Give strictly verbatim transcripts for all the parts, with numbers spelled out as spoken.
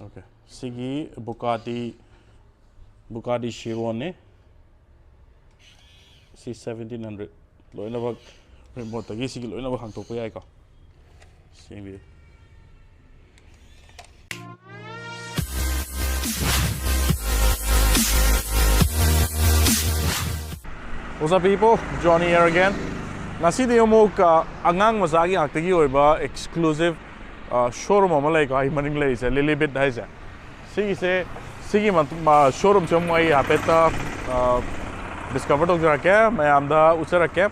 Okay, ꯁꯤꯒꯤ Bugatti Bugatti Chiron ꯅꯦ꯫ ꯁꯤ seventeen hundred ꯂꯣꯏꯅꯃꯛ remote ꯇꯒꯤ ꯁꯤꯒꯤ ꯂꯣꯏꯅꯃꯛ ꯍꯥꯡꯇꯣꯛꯄ ꯌꯥꯏꯀꯣ꯫ ꯁꯦꯝꯕꯤꯌꯨ꯫ What's up, people? Johnny here again. ꯉꯁꯤꯗꯤ ꯑꯃꯨꯛ ꯑ, ꯑꯉꯥꯡ ꯃꯆꯥꯒꯤ ꯉꯥꯛꯇꯒꯤ ꯑꯣꯏꯕ exclusive showroom ꯑꯃ ꯂꯩꯀꯣ, ꯑꯩ ꯃꯅꯤꯡ ꯂꯩꯔꯤꯁꯦ, Lilibit ꯍꯥꯏꯁꯦ꯫ ꯁꯤꯒꯤꯁꯦ, ꯁꯤꯒꯤ showroom ꯁꯦ ꯑꯃꯨꯛ ꯑꯩ ꯍꯥꯏꯐꯦꯠꯇ discover ꯇꯧꯖꯔꯛꯀꯦ, ꯃꯌꯥꯝꯗ ꯎꯠꯆꯔꯛꯀꯦ꯫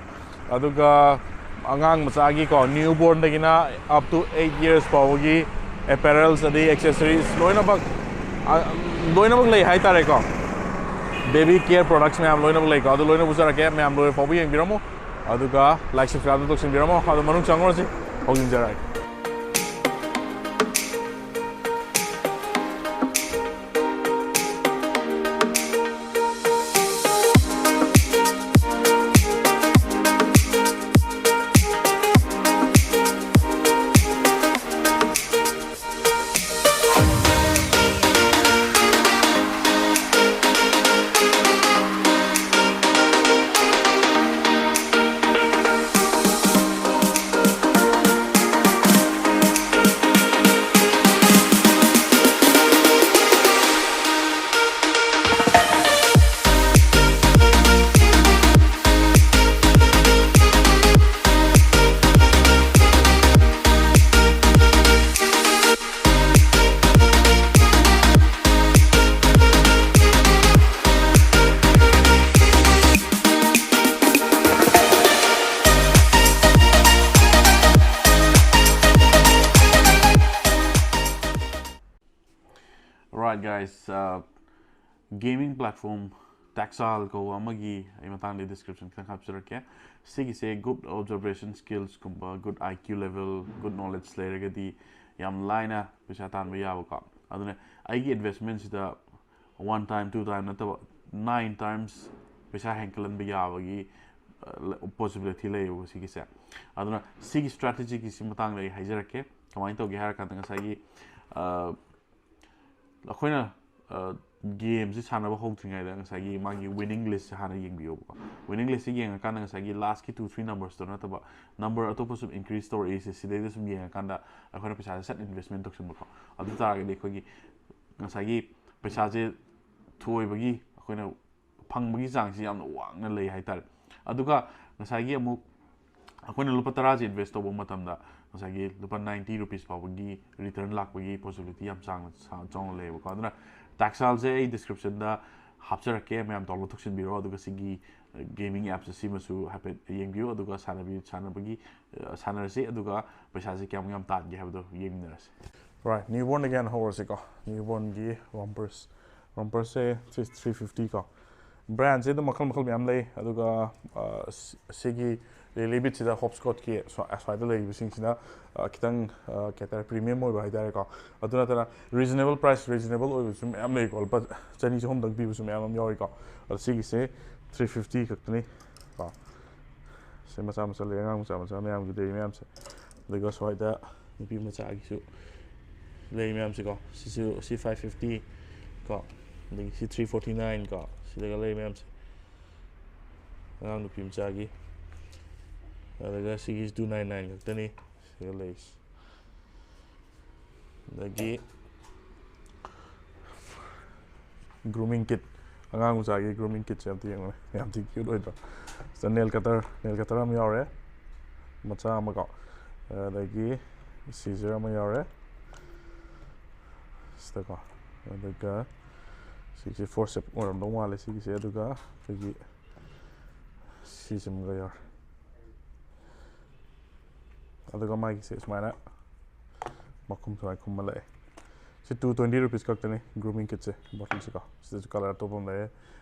ꯑꯗꯨꯒ ꯑꯉꯥꯡ ꯃꯆꯥꯒꯤꯀꯣ, newborn ꯗꯒꯤꯅ up to eight years ꯐꯥꯎꯕꯒꯤ apparels ꯑꯗꯩ accessories ꯂꯣꯏꯅꯃꯛ, ꯑ, ꯂꯣꯏꯅꯃꯛ ꯂꯩ ꯍꯥꯏꯇꯥꯔꯦꯀꯣ꯫ Baby care products ꯃꯌꯥꯝ ꯂꯣꯏꯅꯃꯛ ꯂꯩꯀꯣ꯫ ꯑꯗꯨ ꯂꯣꯏꯅ ꯎꯠꯆꯔꯛꯀꯦ, ꯃꯌꯥꯝ ꯂꯣꯏ ꯐꯥꯎꯕ ꯌꯦꯡꯕꯤꯔꯝꯃꯣ꯫ ꯑꯗꯨꯒ like, subscribe ꯇꯧꯁꯤꯟꯕꯤꯔꯝꯃꯣ꯫ ꯑꯗꯨ ꯃꯅꯨꯡ ꯆꯪꯉꯨꯔꯁꯤ, ꯍꯧꯖꯤꯟꯖꯔꯛꯑꯒꯦ꯫ Alright, guys, uh, gaming platform Taxal ꯀꯧꯕ ꯑꯃꯒꯤ ꯑꯩ ꯃꯇꯥꯡꯗ description ꯈꯤꯇꯪ ꯍꯥꯞꯆꯔꯛꯀꯦ꯫ ꯁꯤꯒꯤꯁꯦ good observation skills ꯀꯨꯝꯕ, good I Q level, good knowledge ꯂꯩꯔꯒꯗꯤ ꯌꯥꯝ ꯂꯥꯏꯅ ꯄꯩꯁꯥ ꯇꯥꯟꯕ ꯌꯥꯕꯀꯣ꯫ ꯑꯗꯨꯅ ꯑꯩꯒꯤ investment ꯁꯤꯗ one time, two time ꯅꯠꯇꯕ, nine times ꯄꯩꯁꯥ ꯍꯦꯟꯀꯠꯍꯟꯕ ꯌꯥꯕꯒꯤ possibility ꯂꯩꯌꯦꯕ ꯁꯤꯒꯤꯁꯦ꯫ ꯑꯗꯨꯅ ꯁꯤꯒꯤ strategy ꯒꯤꯁꯤ ꯃꯇꯥꯡꯗ ꯑꯩ ꯍꯥꯏꯖꯔꯛꯀꯦ꯫ ꯀꯃꯥꯏꯅ ꯇꯧꯒꯦ ꯍꯥꯏꯔ ꯀꯥꯟꯗ, ꯉꯁꯥꯏꯒꯤ, ꯑ, ꯑꯩꯈꯣꯏꯅ ꯒꯦꯝꯁꯤ ꯁꯥꯟꯅꯕ ꯍꯧꯗ꯭ꯔꯤꯉꯩꯗ ꯉꯁꯥꯏꯒꯤ ꯃꯥꯒꯤ winning listꯁꯦ ꯍꯥꯟꯅ ꯌꯦꯡꯕꯤꯌꯣꯕꯀꯣ꯫ Winning listꯁꯦ ꯌꯦꯡꯉꯀꯥꯟꯗ ꯉꯁꯥꯏꯒꯤ lastꯀꯤ two three numbersꯇꯣ ꯅꯠꯇꯕ number ꯑꯇꯣꯞꯄ ꯁꯨꯝ increase ꯇꯧꯔꯛꯏꯁꯦ, ꯁꯤꯗꯩꯗ ꯁꯨꯝ ꯌꯦꯡꯉꯀꯥꯟꯗ ꯑꯩꯈꯣꯏꯅ ꯄꯩꯁꯥꯁꯦ ꯁꯠ investment ꯇꯧꯁꯟꯕꯀꯣ꯫ ꯑꯗꯨ ꯇꯥꯔꯒꯗꯤ ꯑꯩꯈꯣꯏꯒꯤ ꯉꯁꯥꯏꯒꯤ ꯄꯩꯁꯥꯁꯦ ꯊꯣꯏꯕꯒꯤ, ꯑꯩꯈꯣꯏꯅ ꯐꯪꯕꯒꯤ ꯆꯥꯡꯁꯤ ꯌꯥꯝꯅ ꯋꯥꯡꯅ ꯂꯩ ꯍꯥꯏꯇꯥꯔꯦ꯫ ꯑꯗꯨꯒ ꯉꯁꯥꯏꯒꯤ ꯑꯃꯨꯛ ꯑꯩꯈꯣꯏꯅ ꯂꯨꯄꯥ ꯇꯔꯥꯁꯦ invest ꯇꯧꯕ ꯃꯇꯝꯗ ꯉꯁꯥꯏꯒꯤ ꯂꯨꯄꯥ ninety rupees ꯐꯥꯎꯕꯒꯤ return ꯂꯥꯛꯄꯒꯤ possibility ꯌꯥꯝ ꯆꯥꯡꯅ ꯁꯥ- ꯆꯥꯎꯅ ꯂꯩꯌꯦꯕꯀꯣ꯫ ꯑꯗꯨꯅ ꯇꯥꯛꯁꯥꯜꯁꯦ ꯑꯩ descriptionꯗ ꯍꯥꯞꯆꯔꯛꯀꯦ, ꯃꯌꯥꯝ download ꯇꯧꯁꯤꯟꯕꯤꯔꯣ꯫ ꯑꯗꯨꯒ ꯁꯤꯒꯤ gaming appꯁꯦ ꯁꯤꯃꯁꯨ ꯍꯥꯏꯐꯦꯠ ꯌꯦꯡꯕꯤꯌꯨ꯫ ꯑꯗꯨꯒ ꯁꯥꯟꯅꯕꯤ ꯁꯥꯟꯅꯕꯒꯤ ꯑ, ꯁꯥꯟꯅꯔꯁꯤ, ꯑꯗꯨꯒ ꯄꯩꯁꯥꯁꯦ ꯀꯌꯥꯃꯨꯛ ꯌꯥꯝ ꯇꯥꯟꯒꯦ ꯍꯥꯏꯕꯗꯣ ꯌꯦꯡꯃꯤꯟꯅꯔꯁꯤ꯫ Right, newbornꯗꯒꯤ ꯍꯥꯟꯅ ꯍꯧꯔꯁꯤꯀꯣ꯫ Newbornꯒꯤ romperꯁ, romperꯁꯦ three fifty ꯀꯣ꯫ Brandꯁꯦ ꯑꯗꯨꯝ ꯃꯈꯜ ꯃꯈꯜ ꯃꯌꯥꯝ ꯂꯩ꯫ ꯑꯗꯨꯒ ꯑ, ꯁꯤ- ꯁꯤꯒꯤ ꯂꯤꯂꯤꯕꯤꯠꯁꯤꯗ ꯍꯣꯞꯁꯀꯣꯠꯀꯤ ꯁ꯭ꯋꯥ- ꯑꯁ꯭ꯋꯥꯏꯗ ꯂꯩꯔꯤꯕꯁꯤꯡꯁꯤꯅ ꯑ, ꯈꯤꯇꯪ ꯑ, ꯀꯩ ꯍꯥꯏꯇꯥꯔꯦ, premium ꯑꯣꯏꯕ ꯍꯥꯏꯇꯥꯔꯦꯀꯣ꯫ ꯑꯗꯨ ꯅꯠꯇꯅ reasonable price, reasonable ꯑꯣꯏꯕꯁꯨ ꯃꯌꯥꯝ ꯂꯩꯀꯣ꯫ ꯂꯨꯄꯥ ꯆꯅꯤ ꯆꯍꯨꯝꯗꯪ ꯄꯤꯕꯁꯨ ꯃꯌꯥꯝ ꯑꯃ ꯌꯥꯎꯔꯤꯀꯣ꯫ ꯑꯗꯣ ꯁꯤꯒꯤꯁꯦ three fifty ꯈꯛꯇꯅꯤ ꯀꯣ꯫ ꯁꯦ ꯃꯆꯥ ꯃꯆꯥ ꯂꯩ, ꯑꯉꯥꯡ ꯃꯆꯥ ꯃꯆꯥ ꯃꯌꯥꯝꯒꯤ ꯂꯩ ꯃꯌꯥꯝꯁꯦ꯫ ꯑꯗꯨꯒ ꯁ꯭ꯋꯥꯏꯗ ꯅꯨꯄꯤ ꯃꯆꯥꯒꯤꯁꯨ ꯂꯩ ꯃꯌꯥꯝꯁꯦꯀꯣ꯫ ꯁꯤꯁꯨ ꯁꯤ five fifty ꯀꯣ, ꯑꯗꯒꯤ ꯁꯤ three forty nine ꯀꯣ, ꯁꯤꯗꯒ ꯂꯩ ꯃꯌꯥꯝꯁꯦ꯫ ꯑꯉꯥꯡ ꯅꯨꯄꯤ ꯃꯆꯥꯒꯤ꯫ ꯑꯗꯨꯒ ꯁꯤꯒꯤ two nine nine ꯈꯛꯇꯅꯤ ꯁꯤꯗ ꯂꯩꯔꯤꯁꯦ꯫ ꯑꯗꯒꯤ grooming kit, ꯑꯉꯥꯡ ꯃꯆꯥꯒꯤ grooming kitꯁꯦ ꯑꯝꯇ ꯌꯦꯡꯉꯨꯅꯦ, ꯌꯥꯝ ꯊꯤ cute ꯑꯣꯏꯗ꯭ꯔꯣ? ꯁꯤꯗ nail cutter, nail cutter ꯑꯃ ꯌꯥꯎꯔꯦ, ꯃꯆꯥ ꯑꯃꯀꯣ꯫ ꯑꯗꯒꯤ scissor ꯑꯃ ꯌꯥꯎꯔꯦ ꯁꯤꯗꯀꯣ꯫ ꯑꯗꯨꯒ ꯁꯤꯁꯦ forceps ꯑꯣꯏꯔꯝꯗꯧ ꯃꯥꯜꯂꯦ ꯁꯤꯒꯤꯁꯦ꯫ ꯑꯗꯨꯒ ꯑꯩꯈꯣꯏꯒꯤ ꯁꯤꯁꯤꯃꯒ ꯌꯥꯎꯔꯦ꯫ ꯑꯗꯨꯒ ꯃꯥꯒꯤꯁꯦ ꯁꯨꯃꯥꯏꯅ ꯃꯈꯨꯝ ꯁꯨꯃꯥꯏꯅ ꯈꯨꯝꯃ ꯂꯥꯛꯑꯦ꯫ ꯁꯤ two twenty rupees ꯈꯛꯇꯅꯤ grooming kitꯁꯦ, bottleꯁꯦꯀꯣ꯫ ꯁꯤꯗꯁꯨ colour ꯑꯇꯣꯞꯄ ꯑꯃ ꯂꯩꯔꯦ,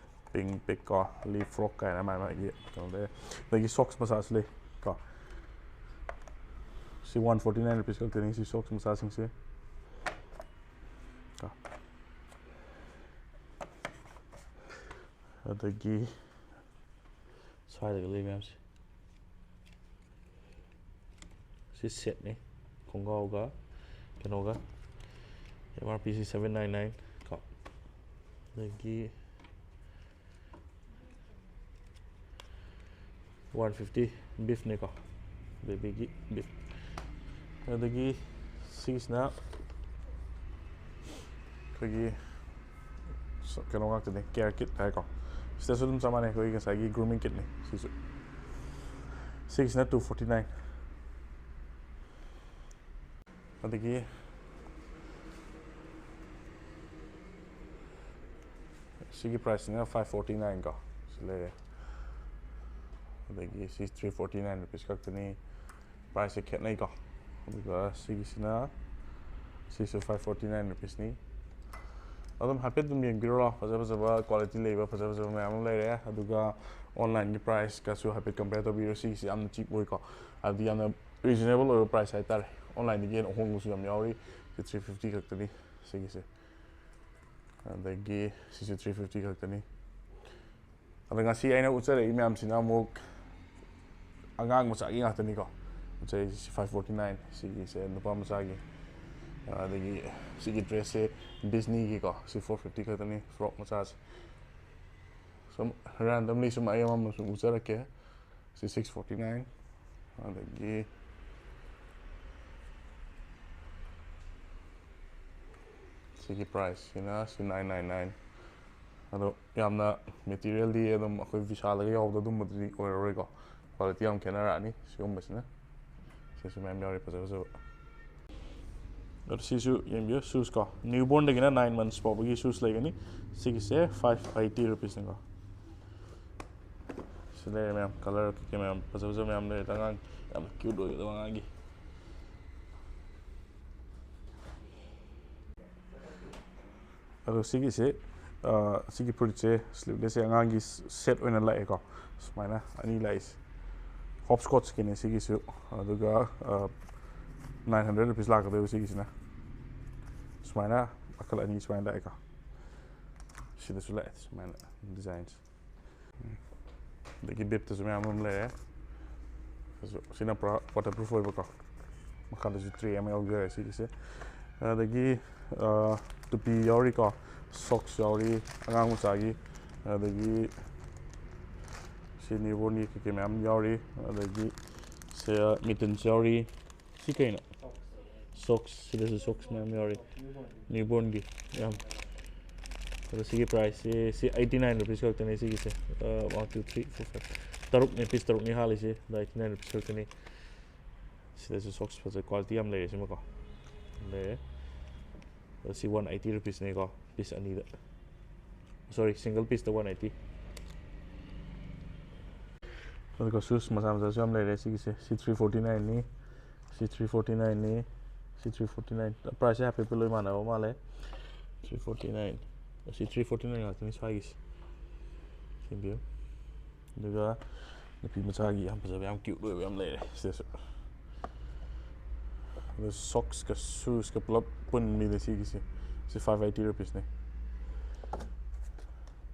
pink, pink ꯀꯣ, leaf frog ꯀꯥꯏꯅ ꯃꯥꯏ ꯃꯥꯒꯤ ꯀꯩꯅꯣ ꯂꯩꯔꯦ꯫ ꯑꯗꯒꯤ socks ꯃꯆꯥꯁꯨ ꯂꯩ ꯀꯣ꯫ ꯁꯤ one forty nine rupees ꯈꯛꯇꯅꯤ ꯁꯤ socks ꯃꯆꯥꯁꯤꯡꯁꯦ ꯀꯣ꯫ ꯑꯗꯒꯤ ꯁ꯭ꯋꯥꯏꯗꯒ ꯂꯩ ꯃꯌꯥꯝꯁꯦ, ꯁꯤ setꯅꯤ, ꯈꯣꯡꯒ꯭ꯔꯥꯎꯒ ꯀꯩꯅꯣꯒ꯫ ꯑꯥꯔ ꯄꯤ ꯁꯤ seven nine nine ꯀꯣ꯫ ꯑꯗꯒꯤ one fifty beefꯅꯦꯀꯣ, babyꯒꯤ beef꯫ ꯑꯗꯒꯤ ꯁꯤꯒꯤꯁꯤꯅ ꯑꯩꯈꯣꯏꯒꯤ ꯀꯩꯅꯣ ꯉꯥꯛꯇꯅꯦ, care kit ꯍꯥꯏꯀꯣ꯫ ꯁꯤꯗꯁꯨ ꯑꯗꯨꯝ ꯆꯞ ꯃꯥꯟꯅꯩ, ꯑꯩꯈꯣꯏꯒꯤ ꯉꯁꯥꯏꯒꯤ grooming kitꯅꯤ ꯁꯤꯁꯨ꯫ ꯁꯤꯒꯤꯁꯤꯅ two forty nine꯫ ꯑꯗꯒꯤ ꯁꯤꯒꯤ priceꯁꯤꯅ five forty nine ꯀꯣ꯫ ꯁꯤ ꯂꯩꯔꯦ꯫ ꯑꯗꯒꯤ ꯁꯤ three forty nine rupees ꯈꯛꯇꯅꯤ꯫ Priceꯁꯦ ꯈꯦꯠꯅꯩꯀꯣ꯫ ꯑꯗꯨꯒ ꯁꯤꯒꯤꯁꯤꯅ, ꯁꯤꯁꯨ five forty nine rupeesꯅꯤ꯫ ꯑꯗꯨꯝ ꯍꯥꯏꯐꯦꯠ ꯑꯗꯨꯝ ꯌꯦꯡꯕꯤꯔꯣ, ꯐꯖ ꯐꯖꯕ quality ꯂꯩꯕ ꯐꯖ ꯐꯖꯕ ꯃꯌꯥꯝ ꯑꯃ ꯂꯩꯔꯦ꯫ ꯑꯗꯨꯒ onlineꯒꯤ priceꯀꯁꯨ ꯍꯥꯏꯐꯦꯠ compare ꯇꯧꯕꯤꯔꯣ꯫ ꯁꯤꯒꯤꯁꯤ ꯌꯥꯝꯅ cheap ꯑꯣꯏꯀꯣ, ꯍꯥꯏꯕꯗꯤ ꯌꯥꯝꯅ reasonable ꯑꯣꯏꯕ price ꯍꯥꯏꯇꯥꯔꯦ꯫ Onlineꯗꯒꯤ ꯍꯦꯟꯅ ꯑꯍꯣꯡꯕꯁꯨ ꯌꯥꯝ ꯌꯥꯎꯔꯤ꯫ ꯁꯤ three fifty ꯈꯛꯇꯅꯤ ꯁꯤꯒꯤꯁꯦ꯫ ꯑꯗꯒꯤ ꯁꯤꯁꯨ three fifty ꯈꯛꯇꯅꯤ꯫ ꯑꯗ ꯉꯁꯤ ꯑꯩꯅ ꯎꯠꯆꯔꯛꯏ ꯃꯌꯥꯝꯁꯤꯅ ꯑꯃꯨꯛ ꯑꯉꯥꯡ ꯃꯆꯥꯒꯤ ꯉꯥꯛꯇꯅꯤꯀꯣ꯫ ꯎꯠꯆꯔꯛꯏꯁꯤ five forty nine, ꯁꯤꯒꯤꯁꯦ ꯅꯨꯄꯥ ꯃꯆꯥꯒꯤ꯫ ꯑꯗꯒꯤ ꯁꯤꯒꯤ dressꯁꯦ Disneyꯒꯤꯀꯣ, ꯁꯤ four fifty ꯈꯛꯇꯅꯤ, frock ꯃꯆꯥꯁꯦ꯫ ꯁꯨꯝ randomly ꯁꯨꯝ ꯑꯩ ꯑꯃꯃꯝ ꯁꯨꯝ ꯎꯠꯆꯔꯛꯀꯦ꯫ ꯁꯤ six forty nine, ꯑꯗꯒꯤ ꯁꯤꯒꯤ priceꯁꯤꯅ ꯁꯤ nine nine nine꯫ ꯑꯗꯣ ꯌꯥꯝꯅ materialꯗꯤ ꯑꯗꯨꯝ ꯑꯩꯈꯣꯏ ꯕꯤꯁꯥꯜꯗꯒ ꯌꯥꯎꯕꯗꯣ ꯑꯗꯨꯝꯕꯗꯨꯗꯤ ꯑꯣꯏꯔꯔꯣꯏꯀꯣ, quality ꯌꯥꯝ ꯈꯦꯠꯅꯔꯛꯑꯅꯤ ꯁꯤꯒꯨꯝꯕꯁꯤꯅ꯫ ꯁꯤꯁꯨ ꯃꯌꯥꯝ ꯌꯥꯎꯔꯤ ꯐꯖ ꯐꯖꯕ꯫ ꯑꯗꯣ ꯁꯤꯁꯨ ꯌꯦꯡꯕꯤꯌꯨ, shoes ꯀꯣ, newbornꯗꯒꯤꯅ nine months ꯐꯥꯎꯕꯒꯤ shoes ꯂꯩꯒꯅꯤ꯫ ꯁꯤꯒꯤꯁꯦ five eighty rupeesꯅꯤꯀꯣ꯫ ꯁꯤ ꯂꯩꯔꯦ ꯃꯌꯥꯝ, colour ꯀꯩꯀꯩ ꯃꯌꯥꯝ ꯐꯖ ꯐꯖꯕ ꯃꯌꯥꯝ ꯂꯩꯔꯦ꯫ ꯑꯉꯥꯡ ꯌꯥꯝ cute ꯑꯣꯏꯒꯗꯕ ꯑꯉꯥꯡꯒꯤ꯫ ꯑꯗꯣ ꯁꯤꯒꯤꯁꯦ, ꯑ, ꯁꯤꯒꯤ ꯐꯨꯔꯤꯠꯁꯦ, sleevelessꯁꯦ ꯑꯉꯥꯡꯒꯤ set ꯑꯣꯏꯅ ꯂꯥꯛꯑꯦꯀꯣ꯫ ꯁꯨꯃꯥꯏꯅ ꯑꯅꯤ ꯂꯥꯛꯏꯁꯦ꯫ Hopscotchꯀꯤꯅꯦ ꯁꯤꯒꯤꯁꯨ꯫ ꯑꯗꯨꯒ, ꯑ, nine hundred rupees ꯂꯥꯛꯀꯗꯣꯏꯕ ꯁꯤꯒꯤꯁꯤꯅ꯫ ꯁꯨꯃꯥꯏꯅ ꯃꯈꯜ ꯑꯅꯤ ꯁꯨꯃꯥꯏꯅ ꯂꯥꯛꯑꯦꯀꯣ꯫ ꯁꯤꯗꯁꯨ ꯂꯥꯛꯑꯦ ꯁꯨꯃꯥꯏꯅ designs꯫ ꯑꯗꯒꯤ beefꯇꯁꯨ ꯃꯌꯥꯝ ꯑꯃ ꯂꯩꯔꯦ꯫ ꯁꯤꯁꯨ, ꯁꯤꯅ ꯄꯨꯔꯥ waterproof ꯑꯣꯏꯕꯀꯣ꯫ ꯃꯈꯥꯗꯁꯨ tray ꯑꯃ ꯌꯥꯎꯖꯔꯦ ꯁꯤꯒꯤꯁꯦ꯫ ꯑꯗꯒꯤ ꯇꯨꯄꯤ ꯌꯥꯎꯔꯤꯀꯣ, ꯁꯣꯛꯁ ꯌꯥꯎꯔꯤ ꯑꯉꯥꯡ ꯃꯆꯥꯒꯤ, ꯑꯗꯒꯤ ꯁꯤ ꯅ꯭ꯌꯨꯕꯣꯔꯟꯒꯤ ꯀꯩꯀꯩ ꯃꯌꯥꯝ ꯌꯥꯎꯔꯤ꯫ ꯑꯗꯒꯤ ꯁꯤ ꯃꯤꯇꯟꯁ ꯌꯥꯎꯔꯤ꯫ ꯁꯤ ꯀꯩꯅꯣ? ꯁꯣꯛꯁ꯫ ꯁꯤꯗꯁꯨ ꯁꯣꯛꯁ ꯃꯌꯥꯝ ꯌꯥꯎꯔꯤ, ꯅ꯭ꯌꯨꯕꯣꯔꯟꯒꯤ ꯌꯥꯝ꯫ ꯑꯗꯣ ꯁꯤꯒꯤ ꯄ꯭ꯔꯥꯏꯁꯁꯦ ꯁꯤ ꯑꯩꯠꯇꯤ ꯅꯥꯏꯟ ꯔꯨꯄꯤꯁ ꯈꯛꯇꯅꯤ꯫ ꯁꯤꯒꯤꯁꯦ one two three four five ꯇꯔꯨꯛꯅꯦ, ꯄꯤꯁ ꯇꯔꯨꯛꯅꯤ ꯍꯥꯜꯂꯤꯁꯦ, ꯑꯗꯣ ꯑꯩꯠꯇꯤ ꯅꯥꯏꯟ ꯔꯨꯄꯤꯁ ꯈꯛꯇꯅꯤ꯫ ꯁꯤꯗꯁꯨ ꯁꯣꯛꯁ ꯐꯖ ꯀ꯭ꯋꯥꯂꯤꯇꯤ ꯌꯥꯝ ꯂꯩꯔꯦ ꯁꯤꯃꯀꯣ꯫ ꯂꯩꯔꯦ꯫ ꯑꯗꯣ ꯁꯤ ꯋꯥꯟ ꯑꯩꯠꯇꯤ ꯔꯨꯄꯤꯁꯅꯦꯀꯣ, ꯄꯤꯁ ꯑꯅꯤꯗ꯫ ꯁꯣꯔꯤ, ꯁꯤꯡꯒꯜ ꯄꯤꯁꯇ ꯋꯥꯟ ꯑꯩꯠꯇꯤ꯫ ꯑꯗꯨꯒ ꯁꯨꯁ ꯃꯆꯥ ꯃꯆꯥꯁꯨ ꯌꯥꯝ ꯂꯩꯔꯦ ꯁꯤꯒꯤꯁꯦ꯫ ꯁꯤ ꯊ꯭ꯔꯤ ꯐꯣꯔꯇꯤ ꯅꯥꯏꯟꯅꯤ꯫ ꯁꯤ ꯊ꯭ꯔꯤ ꯐꯣꯔꯇꯤ ꯅꯥꯏꯟꯅꯤ꯫ C three forty nine. ꯄ꯭ꯔꯥꯏꯁꯁꯦ ꯍꯥꯏꯐꯦꯠ ꯂꯣꯏ ꯃꯥꯟꯅꯕ ꯃꯥꯜꯂꯦ꯫ Three forty nine. C three forty nine ꯉꯥꯛꯇꯅꯤ ꯁ꯭ꯋꯥꯏꯒꯤꯁꯦ꯫ ꯌꯦꯡꯕꯤꯌꯨ꯫ ꯑꯗꯨꯒ ꯅꯨꯄꯤ ꯃꯆꯥꯒꯤ ꯌꯥꯝ ꯐꯖꯕ, ꯌꯥꯝ ꯀ꯭ꯌꯨꯠ ꯑꯣꯏꯕ ꯌꯥꯝ ꯂꯩꯔꯦ ꯁꯤꯗꯁꯨ꯫ ꯑꯗꯨ ꯁꯣꯛꯁꯀ ꯁꯨꯁꯀ ꯄꯨꯂꯞ ꯄꯨꯟꯕꯤꯗ ꯁꯤꯒꯤꯁꯦ꯫ ꯁꯤ ꯐꯥꯏꯚ ꯑꯩꯠꯇꯤ ꯔꯨꯄꯤꯁꯅꯦ꯫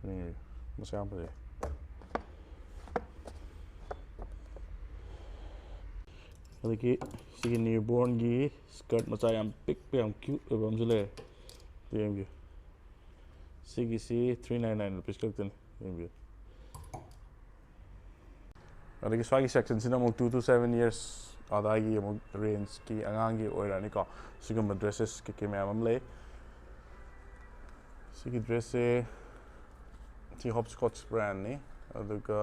ꯌꯦꯡꯕꯤꯌꯨ꯫ ꯃꯁꯛ ꯌꯥꯝ ꯐꯖꯩ꯫ ꯑꯗꯒꯤ ꯁꯤꯒꯤ ꯅ꯭ꯌꯨꯕꯣꯔꯟꯒꯤ ꯁ꯭ꯀꯔꯠ ꯃꯆꯥ ꯌꯥꯝ ꯄꯤꯛꯄ, ꯌꯥꯝ ꯀ꯭ꯌꯨꯠ ꯑꯣꯏꯕ ꯑꯃꯁꯨ ꯂꯩꯔꯦ꯫ ꯑꯗꯨ ꯌꯦꯡꯕꯤꯌꯨ꯫ ꯁꯤꯒꯤꯁꯤ ꯊ꯭ꯔꯤ ꯅꯥꯏꯟ ꯅꯥꯏꯟ ꯔꯨꯄꯤꯁ ꯈꯛꯇꯅꯤ꯫ ꯌꯦꯡꯕꯤꯌꯨ꯫ ꯑꯗꯒꯤ ꯁ꯭ꯋꯥꯏꯒꯤ ꯁꯦꯛꯁꯟꯁꯤꯅ ꯑꯃꯨꯛ ꯇꯨ ꯇꯨ ꯁꯕꯦꯟ ꯌꯔꯁ ꯑꯗꯥꯏꯒꯤ ꯑꯃꯨꯛ ꯔꯦꯟꯖꯀꯤ ꯑꯉꯥꯡꯒꯤ ꯑꯣꯏꯔꯛꯑꯅꯤꯀꯣ꯫ ꯁꯤꯒꯨꯝꯕ ꯗ꯭ꯔꯦꯁꯦꯁ ꯀꯩꯀꯩ ꯃꯌꯥꯝ ꯑꯃ ꯂꯩ꯫ ꯁꯤꯒꯤ ꯗ꯭ꯔꯦꯁꯁꯦ ꯁꯤ ꯍꯣꯞꯁꯀꯣꯠꯁ ꯕ꯭ꯔꯥꯟꯅꯤ꯫ ꯑꯗꯨꯒ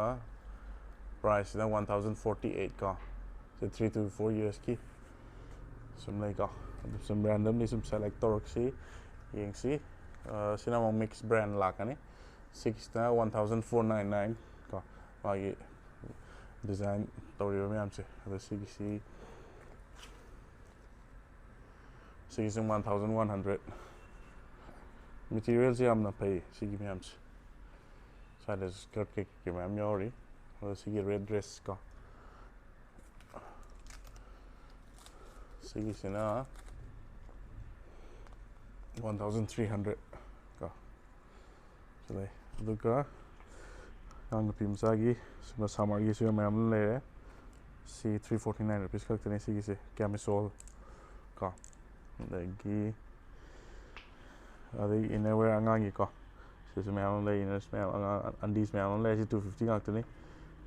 ꯄ꯭ꯔꯥꯏꯁꯁꯤꯅ ꯋꯥꯟ ꯊꯥꯎꯖꯟ ꯐꯣꯔꯇꯤ ꯑꯩꯠ ꯀꯣ꯫ ꯁꯤ ꯊ꯭ꯔꯤ ꯇꯨ ꯐꯣꯔ ꯌꯔꯁꯀꯤ ꯁꯨꯝ ꯂꯩꯀꯣ꯫ ꯑꯗꯨ ꯁꯨꯝ ꯔꯦꯟꯗꯝꯂꯤ ꯁꯨꯝ ꯁꯦꯂꯦꯛ ꯇꯧꯔꯛꯁꯤ, ꯌꯦꯡꯁꯤ꯫ ꯑ, ꯁꯤꯅ ꯑꯃꯨꯛ ꯃꯤꯛꯁ ꯕ꯭ꯔꯥꯟ ꯂꯥꯛꯀꯅꯤ꯫ ꯁꯤꯒꯤꯁꯤꯅ one thousand four nine nine ꯀꯣ, ꯃꯥꯒꯤ ꯗꯤꯖꯥꯏꯟ ꯇꯧꯔꯤꯕ ꯃꯌꯥꯝꯁꯦ꯫ ꯑꯗꯣ ꯁꯤꯒꯤꯁꯤ, ꯁꯤꯒꯤꯁꯤ ꯋꯥꯟ ꯊꯥꯎꯖꯟ ꯋꯥꯟ ꯍꯟꯗ꯭ꯔꯦꯠ꯫ ꯃꯦꯇꯤꯔꯤꯌꯦꯜꯁꯦ ꯌꯥꯝꯅ ꯐꯩ ꯁꯤꯒꯤ ꯃꯌꯥꯝꯁꯦ꯫ ꯁ꯭ꯋꯥꯏꯗꯁꯨ ꯁ꯭ꯀꯔꯠ ꯀꯩꯀꯩ ꯃꯌꯥꯝ ꯌꯥꯎꯔꯤ꯫ ꯑꯗꯣ ꯁꯤꯒꯤ ꯔꯦꯠ ꯗ꯭ꯔꯦꯁ ꯀꯣ, ꯁꯤꯒꯤꯁꯤꯅ ꯋꯥꯟ ꯊꯥꯎꯖꯟ ꯊ꯭ꯔꯤ ꯍꯟꯗ꯭ꯔꯦꯠ ꯀꯣ꯫ ꯁꯤ ꯂꯩ꯫ ꯑꯗꯨꯒ ꯑꯉꯥꯡ ꯅꯨꯄꯤ ꯃꯆꯥꯒꯤ ꯁꯨꯝꯕ ꯁꯝꯃꯔꯒꯤꯁꯨ ꯃꯌꯥꯝ ꯑꯃ ꯂꯩꯔꯦ꯫ C three forty nine rupees ꯈꯛꯇꯅꯦ ꯁꯤꯒꯤꯁꯦ, ꯀꯦꯃꯤꯁꯣꯜ ꯀꯣ꯫ ꯑꯗꯒꯤ ꯑꯗꯒꯤ innerwear ꯑꯉꯥꯡꯒꯤꯀꯣ, ꯁꯤꯁꯨ ꯃꯌꯥꯝ ꯑꯃ ꯂꯩ, inners ꯃꯌꯥꯝ, ꯑꯉꯥꯡ undies ꯃꯌꯥꯝ ꯑꯃ ꯂꯩ꯫ ꯁꯤ two fifty ꯉꯥꯛꯇꯅꯤ,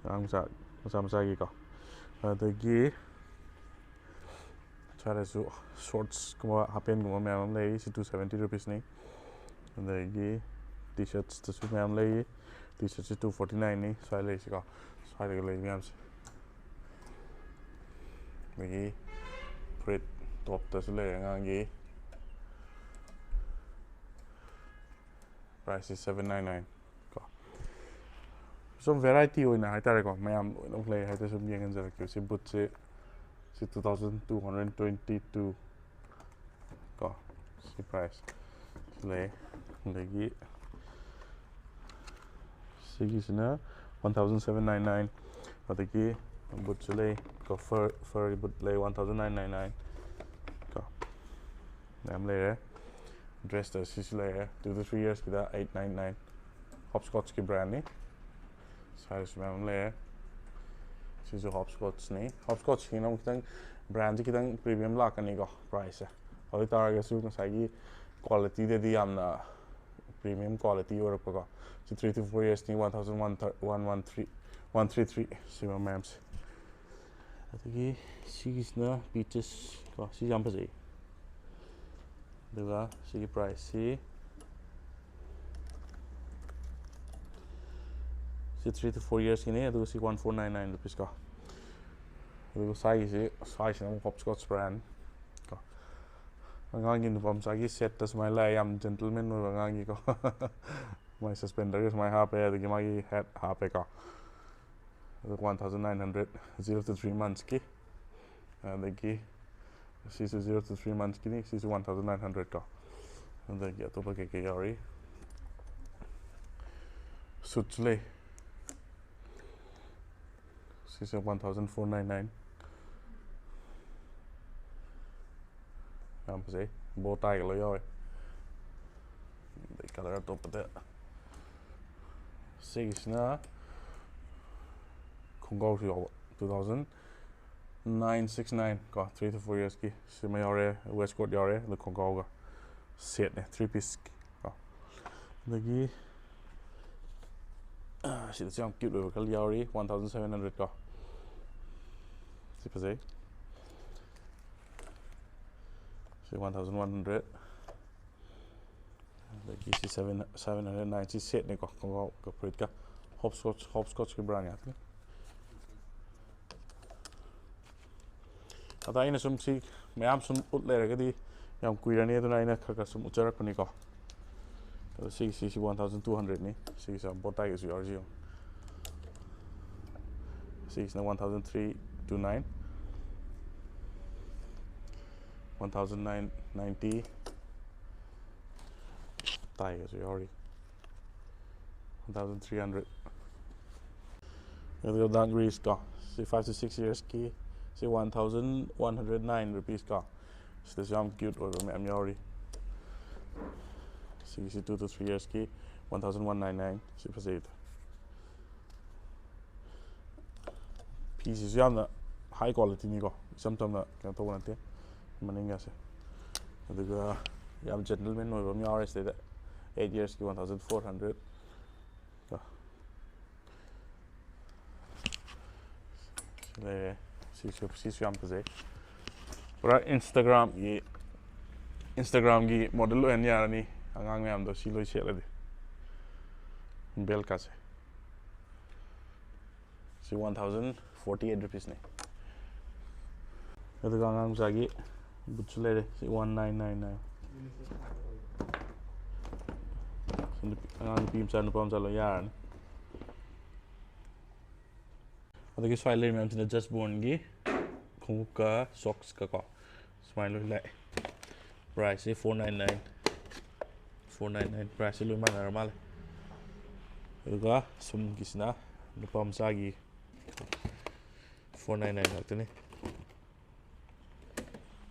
ꯑꯉꯥꯡ ꯃꯆꯥ ꯃꯆꯥ ꯃꯆꯥꯒꯤꯀꯣ꯫ ꯑꯗꯒꯤ ꯁ꯭ꯋꯥꯏꯗꯁꯨ shortsꯀꯨꯝꯕ half pantꯀꯨꯝꯕ ꯃꯌꯥꯝ ꯑꯃ ꯂꯩ꯫ ꯁꯤ two seventy rupeesꯅꯤ꯫ ꯑꯗꯒꯤ T-shirtsꯇꯁꯨ ꯃꯌꯥꯝ ꯂꯩ꯫ T-shirtꯁꯤ two forty nineꯅꯤ ꯁ꯭ꯋꯥꯏ ꯂꯩꯔꯤꯁꯤꯀꯣ, ꯁ꯭ꯋꯥꯏꯗꯒ ꯂꯩ ꯃꯌꯥꯝꯁꯦ꯫ ꯑꯗꯒꯤ ꯐꯨꯔꯤꯠ topꯇꯁꯨ ꯂꯩꯔꯦ ꯑꯉꯥꯡꯒꯤ꯫ Priceꯁꯤ seven nine nine ꯀꯣ꯫ ꯁꯨꯝ variety ꯑꯣꯏꯅ ꯍꯥꯏꯇꯥꯔꯦꯀꯣ, ꯃꯌꯥꯝ ꯂꯣꯏꯅꯃꯛ ꯂꯩ ꯍꯥꯏꯗꯤ ꯁꯨꯝ ꯌꯦꯡꯍꯟꯖꯔꯛꯀꯦ꯫ ꯁꯤ bootꯁꯦ, ꯁꯤ two thousand two hundred twenty two ꯀꯣ꯫ ꯁꯤ price ꯂꯩ꯫ ꯑꯗꯒꯤ ꯁꯤꯒꯤꯁꯤꯅ one thousand seven nine nine꯫ ꯑꯗꯒꯤ bootꯁꯨ ꯂꯩ ꯀꯣ, fur, furry boot ꯂꯩ, one thousand nine nine nine ꯀꯣ꯫ ꯃꯌꯥꯝ ꯂꯩꯔꯦ꯫ Dressta ꯁꯤꯁꯨ ꯂꯩꯔꯦ, two to three yearsꯀꯤꯗ eight nine nine꯫ Hopscotchꯀꯤ brandꯅꯤ꯫ Sizeꯁꯨ ꯃꯌꯥꯝ ꯑꯃ ꯂꯩꯔꯦ꯫ ꯁꯤꯁꯨ Hopscotchꯅꯤ꯫ Hopscotchꯀꯤꯅ ꯑꯃꯨꯛ ꯈꯤꯇꯪ brandꯁꯤ ꯈꯤꯇꯪ premium ꯂꯥꯛꯀꯅꯤꯀꯣ priceꯁꯦ꯫ ꯑꯗꯨ ꯑꯣꯏ ꯇꯥꯔꯒꯁꯨ ꯉꯁꯥꯏꯒꯤ qualityꯗꯗꯤ ꯌꯥꯝꯅ premium quality ꯑꯣꯏꯔꯛꯄꯀꯣ꯫ ꯁꯤ three to four yearsꯅꯤ꯫ One thousand one, one one three, one three three ꯁꯤꯕ ꯃꯌꯥꯝꯁꯦ꯫ ꯑꯗꯒꯤ ꯁꯤꯒꯤꯁꯤꯅ peaches ꯀꯣ, ꯁꯤ ꯌꯥꯝ ꯐꯖꯩ꯫ ꯑꯗꯨꯒ ꯁꯤꯒꯤ priceꯁꯤ, ꯁꯤ three to four yearsꯀꯤꯅꯤ꯫ ꯑꯗꯨꯒ ꯁꯤ one four nine nine rupees ꯀꯣ꯫ ꯑꯗꯨꯒ ꯁ꯭ꯋꯥꯏꯒꯤꯁꯤ, ꯁ꯭ꯋꯥꯏꯁꯤꯅ ꯑꯃꯨꯛ Hopscotch brand ꯀꯣ꯫ ꯑꯉꯥꯡꯒꯤ ꯅꯨꯄꯥ ꯃꯆꯥꯒꯤ setꯇ ꯁꯨꯃꯥꯏꯅ ꯂꯥꯛꯑꯦ, ꯌꯥꯝ gentleman ꯑꯣꯏꯕ ꯑꯉꯥꯡꯒꯤꯀꯣ꯫ ꯃꯥꯏ suspenderꯒ ꯁꯨꯃꯥꯏꯅ ꯍꯥꯞꯄꯦ, ꯑꯗꯒꯤ ꯃꯥꯒꯤ hat ꯍꯥꯞꯄꯦꯀꯣ꯫ ꯑꯗꯨꯒ one thousand nine hundred, zero to three monthsꯀꯤ꯫ ꯑꯗꯒꯤ ꯁꯤꯁꯨ zero to three monthsꯀꯤꯅꯤ꯫ ꯁꯤꯁꯨ one thousand nine hundred ꯀꯣ꯫ ꯑꯗꯒꯤ ꯑꯇꯣꯞꯄ ꯀꯩꯀꯩ ꯌꯥꯎꯔꯤ? Suitꯁꯨ ꯂꯩ꯫ ꯁꯤꯁꯨ one thousand four nine nine꯫ ꯌꯥꯝ ꯐꯖꯩ, bow tieꯒ ꯂꯣꯏ ꯌꯥꯎꯋꯦ꯫ ꯑꯗꯩ colour ꯑꯇꯣꯞꯄꯗ, ꯁꯤꯒꯤꯁꯤꯅ ꯈꯣꯡꯒ꯭ꯔꯥꯎꯁꯨ ꯌꯥꯎꯕ, two thousand Nine six nine ꯀꯣ, three to four yearsꯀꯤ ꯁꯤꯃ ꯌꯥꯎꯔꯦ, waistcoat ꯌꯥꯎꯔꯦ, ꯑꯗꯨ ꯈꯣꯡꯒ꯭ꯔꯥꯎꯒ setꯅꯦ, three piece ꯀꯣ꯫ ꯑꯗꯒꯤ ꯁꯤꯗꯁꯨ ꯌꯥꯝ cute ꯑꯣꯏꯕ ꯈꯔ ꯌꯥꯎꯔꯤ, one thousand seven hundred ꯀꯣ꯫ ꯁꯤ ꯐꯖꯩ꯫ ꯁꯤ one thousand one hundred꯫ ꯑꯗꯒꯤ ꯁꯤ seven, seven hundred nine, ꯁꯤ setꯅꯤꯀꯣ, ꯈꯣꯡꯒ꯭ꯔꯥꯎꯒ ꯐꯨꯔꯤꯠꯀ꯫ Hopscotch, hopscotchꯀꯤ brand ꯉꯥꯛꯇꯅꯤ꯫ ꯑꯗ ꯑꯩꯅ ꯁꯨꯝ ꯁꯤ ꯃꯌꯥꯝ ꯁꯨꯝ ꯎꯠ ꯂꯩꯔꯒꯗꯤ ꯌꯥꯝ ꯀꯨꯏꯔꯅꯤ, ꯑꯗꯨꯅ ꯑꯩꯅ ꯈꯔ ꯈꯔ ꯁꯨꯝ ꯎꯠꯆꯔꯛꯄꯅꯤꯀꯣ꯫ ꯑꯗꯣ ꯁꯤꯒꯤꯁꯤ, ꯁꯤ one thousand two hundredꯅꯤ꯫ ꯁꯤꯒꯤꯁꯤ bow tieꯒꯁꯨ ꯌꯥꯎꯔꯤꯁꯤ ꯌꯦꯡꯉꯣ꯫ ꯁꯤꯒꯤꯁꯤꯅ one thousand three two nine, one thousand nine ninety, tieꯒꯁꯨ ꯌꯥꯎꯔꯤ꯫ One thousand three hundred꯫ ꯑꯗꯨꯒ dark greyꯁꯀꯣ, ꯁꯤ five to six yearsꯀꯤ, ꯁꯤ one thousand one hundred nine rupeesꯀꯣ꯫ ꯁꯤꯗꯁꯨ ꯌꯥꯝ cute ꯑꯣꯏꯕ ꯃꯌꯥꯝ ꯌꯥꯎꯔꯤ꯫ ꯁꯤꯒꯤꯁꯤ two to three yearsꯀꯤ, one thousand one nine nine꯫ ꯁꯤ ꯐꯖꯩꯗ꯫ ꯐꯤꯁꯤꯁꯨ ꯌꯥꯝꯅ high qualityꯅꯤꯀꯣ, ꯏꯆꯝ ꯆꯝꯅ ꯀꯩꯅꯣ ꯇꯧꯕ ꯅꯠꯇꯦ ꯃꯅꯤꯡꯒꯁꯦ꯫ ꯑꯗꯨꯒ ꯌꯥꯝ gentleman ꯑꯣꯏꯕ ꯑꯃ ꯌꯥꯎꯔꯦ ꯁꯤꯗꯩꯗ, eight yearsꯀꯤ, one thousand four hundred꯫ ꯁꯤ ꯂꯩꯔꯦ꯫ ꯁꯤꯁꯨ, ꯁꯤꯁꯨ ꯌꯥꯝ ꯐꯖꯩ꯫ ꯄꯨꯔꯥ Instagramꯒꯤ, Instagramꯒꯤ model ꯑꯣꯏꯍꯟ ꯌꯥꯔꯅꯤ ꯑꯉꯥꯡ ꯃꯌꯥꯝꯗꯣ ꯁꯤ ꯂꯣꯏ ꯁꯦꯠꯂꯗꯤ꯫ Beltꯀꯁꯦ꯫ ꯁꯤ one thousand forty eight rupeesꯅꯦ꯫ ꯑꯗꯨꯒ ꯑꯉꯥꯡ ꯃꯆꯥꯒꯤ bootꯁꯨ ꯂꯩꯔꯦ꯫ ꯁꯤ one nine nine nine꯫ ꯁꯤ ꯅꯨꯄꯤ, ꯑꯉꯥꯡ ꯅꯨꯄꯤ ꯃꯆꯥ, ꯅꯨꯄꯥ ꯃꯆꯥ ꯂꯣꯏ ꯌꯥꯔꯅꯤ꯫ ꯑꯗꯒꯤ ꯁ꯭ꯋꯥꯏ ꯂꯩꯔꯤ ꯃꯌꯥꯝꯁꯤꯅ Just Bornꯒꯤ ꯈꯣꯡꯎꯞꯀ socksꯀ ꯀꯣ, ꯁꯨꯃꯥꯏꯅ ꯂꯣꯏ ꯂꯥꯛꯑꯦ꯫ Priceꯁꯦ four nine nine, four nine nine꯫ Priceꯁꯦ ꯂꯣꯏ ꯃꯥꯟꯅꯔ ꯃꯥꯜꯂꯦ꯫ ꯑꯗꯨꯒ ꯁꯨꯝꯒꯤꯁꯤꯅ ꯅꯨꯄꯥ ꯃꯆꯥꯒꯤ, four nine nine ꯉꯥꯛꯇꯅꯤ꯫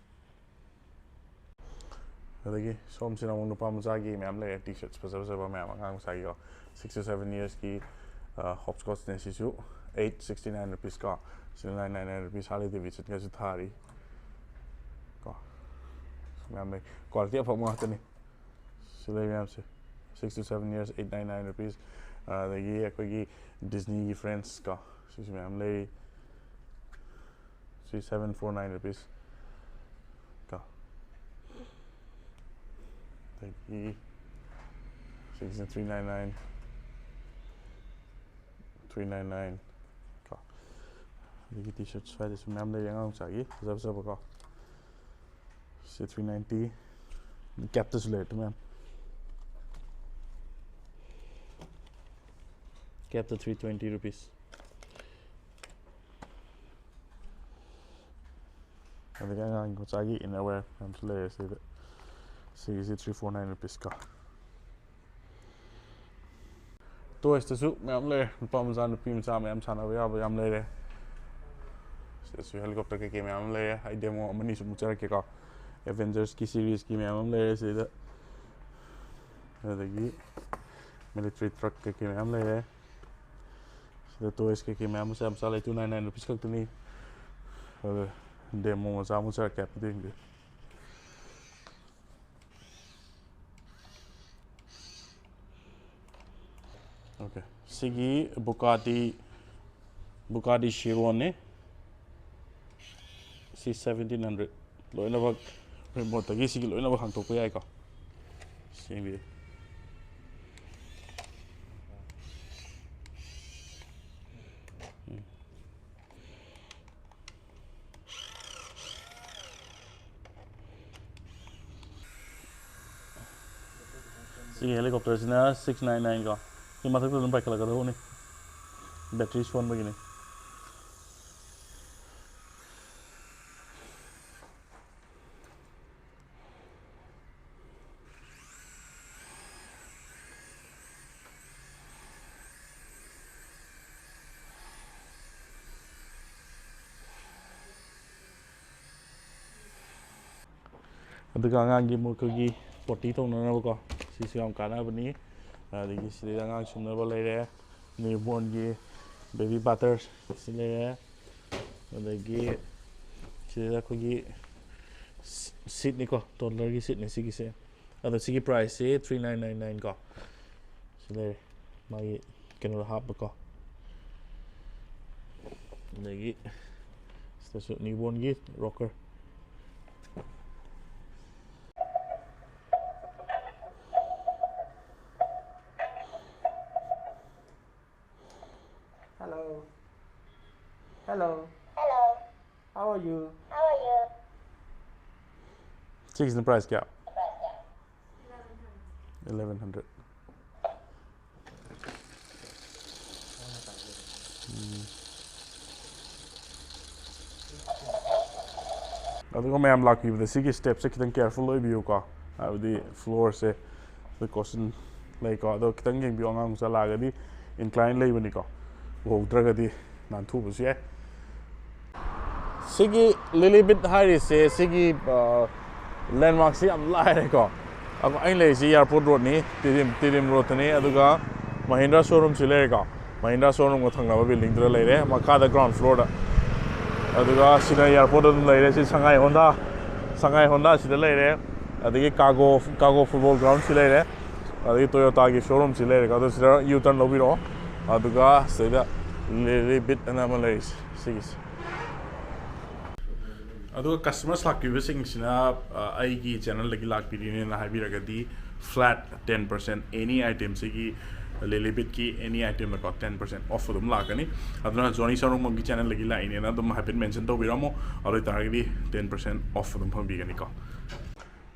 ꯑꯗꯒꯤ ꯁꯣꯝꯁꯤꯅ ꯑꯃꯨꯛ ꯅꯨꯄꯥ ꯃꯆꯥꯒꯤ ꯃꯌꯥꯝ ꯂꯩꯔꯦ, T-shirts ꯐꯖ ꯐꯖꯕ ꯃꯌꯥꯝ, ꯑꯉꯥꯡ ꯃꯆꯥꯒꯤꯀꯣ꯫ Six to seven yearsꯀꯤ, ꯑ, hopscotchꯅꯦ ꯁꯤꯁꯨ꯫ eight sixty nine rupees ꯀꯣ, six nine nine rupees Harley Davidson ꯒꯁꯨ ꯊꯥꯔꯤ ꯀꯣ꯫ ꯃꯌꯥꯝ ꯂꯩ, quality ꯑꯐꯕ ꯉꯥꯛꯇꯅꯤ꯫ ꯁꯤ ꯂꯩ ꯃꯌꯥꯝꯁꯦ, six to seven years, eight nine nine rupees꯫ ꯑꯗꯒꯤ ꯑꯩꯈꯣꯏꯒꯤ Disney ꯒꯤ friends ꯀꯣ, ꯁꯤꯁꯨ ꯃꯌꯥꯝ ꯂꯩꯔꯤ꯫ ꯁꯤ seven four nine rupees ꯀꯣ꯫ ꯑꯗꯒꯤ ꯁꯤꯒꯤꯁꯤꯅ three nine nine, three nine nine ꯀꯣ꯫ ꯑꯗꯒꯤ T-shirt ꯁ꯭ꯋꯥꯏꯗꯁꯨ ꯃꯌꯥꯝ ꯂꯩꯔꯤ, ꯑꯉꯥꯡ ꯃꯆꯥꯒꯤ ꯐꯖ ꯐꯖꯕ ꯀꯣ꯫ ꯁꯤ three ninety꯫ Cap ꯇꯁꯨ ꯂꯩꯔꯦ ꯃꯌꯥꯝ꯫ Cap ꯇ three twenty rupees꯫ ꯑꯗꯒꯤ ꯑꯉꯥꯡ ꯃꯆꯥꯒꯤ inner wear ꯃꯌꯥꯝꯁꯨ ꯂꯩꯔꯦ ꯁꯤꯗ꯫ ꯁꯤꯒꯤꯁꯤ three four nine rupees ꯀꯣ꯫ Toys ꯇꯁꯨ ꯃꯌꯥꯝ ꯂꯩꯔꯦ, ꯅꯨꯄꯥ ꯃꯆꯥ ꯅꯨꯄꯤ ꯃꯆꯥ ꯃꯌꯥꯝ ꯁꯥꯟꯅꯕ ꯌꯥꯕ ꯌꯥꯝ ꯂꯩꯔꯦ꯫ ꯁꯤꯗꯁꯨ helicopter ꯀꯩꯀꯩ ꯃꯌꯥꯝ ꯑꯃ ꯂꯩꯔꯦ, ꯑꯩ demo ꯑꯃꯅꯤ ꯁꯨꯝ ꯎꯠꯆꯔꯛꯀꯦꯀꯣ꯫ Avengers ꯀꯤ series ꯀꯤ ꯃꯌꯥꯝ ꯑꯃ ꯂꯩꯔꯦ ꯁꯤꯗ꯫ ꯑꯗꯒꯤ military truck ꯀꯩꯀꯩ ꯃꯌꯥꯝ ꯂꯩꯔꯦ꯫ ꯁꯤꯗ toys ꯀꯩꯀꯩ ꯃꯌꯥꯝ ꯃꯆꯥ ꯃꯆꯥ ꯂꯩ, two nine nine rupees ꯈꯛꯇꯅꯤ꯫ ꯑꯗꯨ demo ꯃꯆꯥ ꯑꯃ ꯎꯠꯆꯔꯛꯀꯦ ꯍꯥꯏꯐꯦꯠ ꯌꯦꯡꯕꯤꯌꯨ꯫ Okay, ꯁꯤꯒꯤ Bugatti, Bugatti Chiron ꯅꯦ꯫ ꯁꯤ seventeen hundred꯫ ꯂꯣꯏꯅꯃꯛ remote ꯇꯒꯤ ꯁꯤꯒꯤ ꯂꯣꯏꯅꯃꯛ ꯍꯥꯡꯇꯣꯛꯄ ꯌꯥꯏꯀꯣ꯫ ꯁꯤ ꯌꯦꯡꯕꯤꯌꯨ꯫ ꯎꯝ꯫ ꯁꯤꯒꯤ helicopter ꯁꯤꯅ six nine nine ꯀꯣ꯫ ꯁꯤ ꯃꯊꯛꯇ ꯑꯗꯨꯝ ꯄꯥꯏꯈꯠꯂꯛꯀꯗꯧꯕꯅꯤ꯫ Battery ꯁꯣꯟꯕꯒꯤꯅꯤ꯫ ꯑꯗꯨꯒ ꯑꯉꯥꯡꯒꯤ ꯃꯈꯣꯏꯒꯤ potty ꯇꯧꯅꯅꯕꯀꯣ, ꯁꯤꯁꯨ ꯌꯥꯝ ꯀꯥꯟꯅꯕꯅꯤ꯫ ꯑꯗꯒꯤ ꯁꯤꯗꯩꯗ ꯑꯉꯥꯡ ꯁꯨꯝꯅꯕ ꯂꯩꯔꯦ, newborn ꯒꯤ Baby bathers ꯁꯤ ꯂꯩꯔꯦ꯫ ꯑꯗꯒꯤ ꯁꯤꯗ ꯑꯩꯈꯣꯏꯒꯤ seat ꯅꯤꯀꯣ, toddler ꯒꯤ seat ꯅꯤ ꯁꯤꯒꯤꯁꯦ꯫ ꯑꯗꯣ ꯁꯤꯒꯤ price ꯁꯤ three nine nine nine ꯀꯣ꯫ ꯁꯤ ꯂꯩꯔꯦ, ꯃꯥꯒꯤ ꯀꯩꯅꯣꯗ ꯍꯥꯞꯄꯀꯣ꯫ ꯑꯗꯒꯤ ꯁꯤꯗꯁꯨ newborn ꯒꯤ rocker꯫ Hello. Hello. Hello. How are you? How are you? ꯁꯤꯒꯤꯁꯤꯅ price ꯀꯌꯥ? Eleven hundred. ꯎꯝ꯫ ꯑꯗꯨꯒ ꯃꯌꯥꯝ ꯂꯥꯛꯄꯤꯕꯗ ꯁꯤꯒꯤ step ꯁꯦ ꯈꯤꯇꯪ careful ꯑꯣꯏꯕꯤꯌꯨꯀꯣ, ꯍꯥꯏꯕꯗꯤ floor ꯁꯦ ꯑꯗ caution ꯂꯩꯀꯣ꯫ ꯑꯗꯣ ꯈꯤꯇꯪ ꯌꯦꯡꯕꯤꯌꯨ, ꯑꯉꯥꯡ ꯃꯆꯥ ꯂꯥꯛꯑꯒꯗꯤ incline ꯂꯩꯕꯅꯤꯀꯣ, ꯎꯍꯧꯗ꯭ꯔꯒꯗꯤ ꯅꯥꯟꯊꯨꯕꯁꯨ ꯌꯥꯏ꯫ ꯁꯤꯒꯤ Lilibit ꯍꯥꯏꯔꯤꯁꯦ ꯁꯤꯒꯤ, ꯑ, landmark ꯁꯤ ꯌꯥꯝ ꯂꯥꯏꯔꯦꯀꯣ꯫ ꯑꯩꯈꯣꯏ, ꯑꯩꯅ ꯂꯩꯔꯤꯁꯤ airport road ꯅꯤ, ꯇꯤꯗꯤꯝ, ꯇꯤꯗꯤꯝ road ꯇꯅꯤ꯫ ꯑꯗꯨꯒ Mahindra showroom ꯁꯤ ꯂꯩꯔꯦꯀꯣ, Mahindra showroom ꯒ ꯊꯪꯅꯕ building ꯗꯨꯗ ꯂꯩꯔꯦ, ꯃꯈꯥꯗ ground floor ꯗ꯫ ꯑꯗꯨꯒ ꯁꯤꯅ airport ꯑꯗꯨꯝ ꯂꯩꯔꯦ꯫ ꯁꯤ Sangai Honda, Sangai Honda ꯁꯤꯗ ꯂꯩꯔꯦ꯫ ꯑꯗꯒꯤ Kago, Kago football ground ꯁꯤ ꯂꯩꯔꯦ꯫ ꯑꯗꯒꯤ Toyota ꯒꯤ showroom ꯁꯤ ꯂꯩꯔꯦꯀꯣ꯫ ꯑꯗꯨ ꯁꯤꯗ U turn ꯂꯧꯕꯤꯔꯛꯑꯣ꯫ ꯑꯗꯨꯒ ꯁꯤꯗ Lilibit ꯑꯅ ꯑꯃ ꯂꯩꯔꯤꯁꯦ, ꯁꯤꯒꯤꯁꯦ꯫ ꯑꯗꯨꯒ customers ꯂꯥꯛꯄꯤꯕꯁꯤꯡꯁꯤꯅ, ꯑ, ꯑꯩꯒꯤ channel ꯗꯒꯤ ꯂꯥꯛꯄꯤꯔꯤꯅꯦꯅ ꯍꯥꯏꯕꯤꯔꯒꯗꯤ flat ten percent any item ꯁꯤꯒꯤ Lilibit ꯀꯤ any item ꯗꯀꯣ ten percent off ꯑꯗꯨꯝ ꯂꯥꯛꯀꯅꯤ꯫ ꯑꯗꯨꯅ Johnny Sarungmam ꯒꯤ channel ꯗꯒꯤ ꯂꯥꯛꯏꯅꯦꯅ ꯑꯗꯨꯝ ꯍꯥꯏꯐꯦꯠ mention ꯇꯧꯕꯤꯔꯝꯃꯣ, ꯑꯗꯨ ꯑꯣꯏꯇꯥꯔꯒꯗꯤ ten percent off ꯑꯗꯨꯝ ꯐꯪꯕꯤꯒꯅꯤꯀꯣ꯫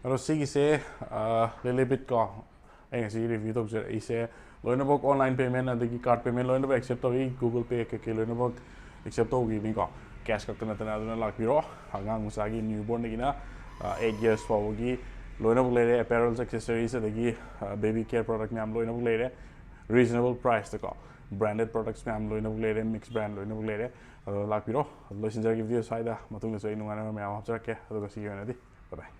ꯑꯗꯣ ꯁꯤꯒꯤꯁꯦ, ꯑ, Lilibit ꯀꯣ, ꯑꯩ ꯉꯁꯤ review ꯇꯧꯖꯔꯛꯏꯁꯦ ꯂꯣꯏꯅꯃꯛ online payment ꯑꯗꯒꯤ card payment ꯂꯣꯏꯅꯃꯛ accept ꯇꯧꯏ꯫ Google Pay ꯀꯩꯀꯩ ꯂꯣꯏꯅꯃꯛ accept ꯇꯧꯈꯤꯕꯅꯤꯀꯣ꯫ Cash ꯈꯛꯇ ꯅꯠꯇꯅ꯫ ꯑꯗꯨꯅ ꯂꯥꯛꯄꯤꯔꯣ꯫ ꯑꯉꯥꯡ ꯃꯆꯥꯒꯤ newborn ꯗꯒꯤꯅ, ꯑ, eight years ꯐꯥꯎꯕꯒꯤ ꯂꯣꯏꯅꯃꯛ ꯂꯩꯔꯦ꯫ Apparels, accessories ꯑꯗꯒꯤ, ꯑ, baby care product ꯃꯌꯥꯝ ꯂꯣꯏꯅꯃꯛ ꯂꯩꯔꯦ꯫ Reasonable price ꯇꯀꯣ꯫ Branded products ꯃꯌꯥꯝ ꯂꯣꯏꯅꯃꯛ ꯂꯩꯔꯦ, mix brand ꯂꯣꯏꯅꯃꯛ ꯂꯩꯔꯦ꯫ ꯑꯗꯣ ꯂꯥꯛꯄꯤꯔꯣ꯫ ꯑꯗꯣ ꯂꯣꯏꯁꯤꯟꯖꯔꯒꯦ video ꯁ꯭ꯋꯥꯏꯗ꯫ ꯃꯇꯨꯡꯗꯁꯨ ꯑꯩ ꯅꯨꯡꯉꯥꯏ ꯅꯨꯡꯉꯥꯏꯕ ꯃꯌꯥꯝ ꯍꯥꯞꯆꯔꯛꯀꯦ꯫ ꯑꯗꯨꯒ ꯁꯤꯒꯤ ꯑꯣꯏꯅꯗꯤ bye bye꯫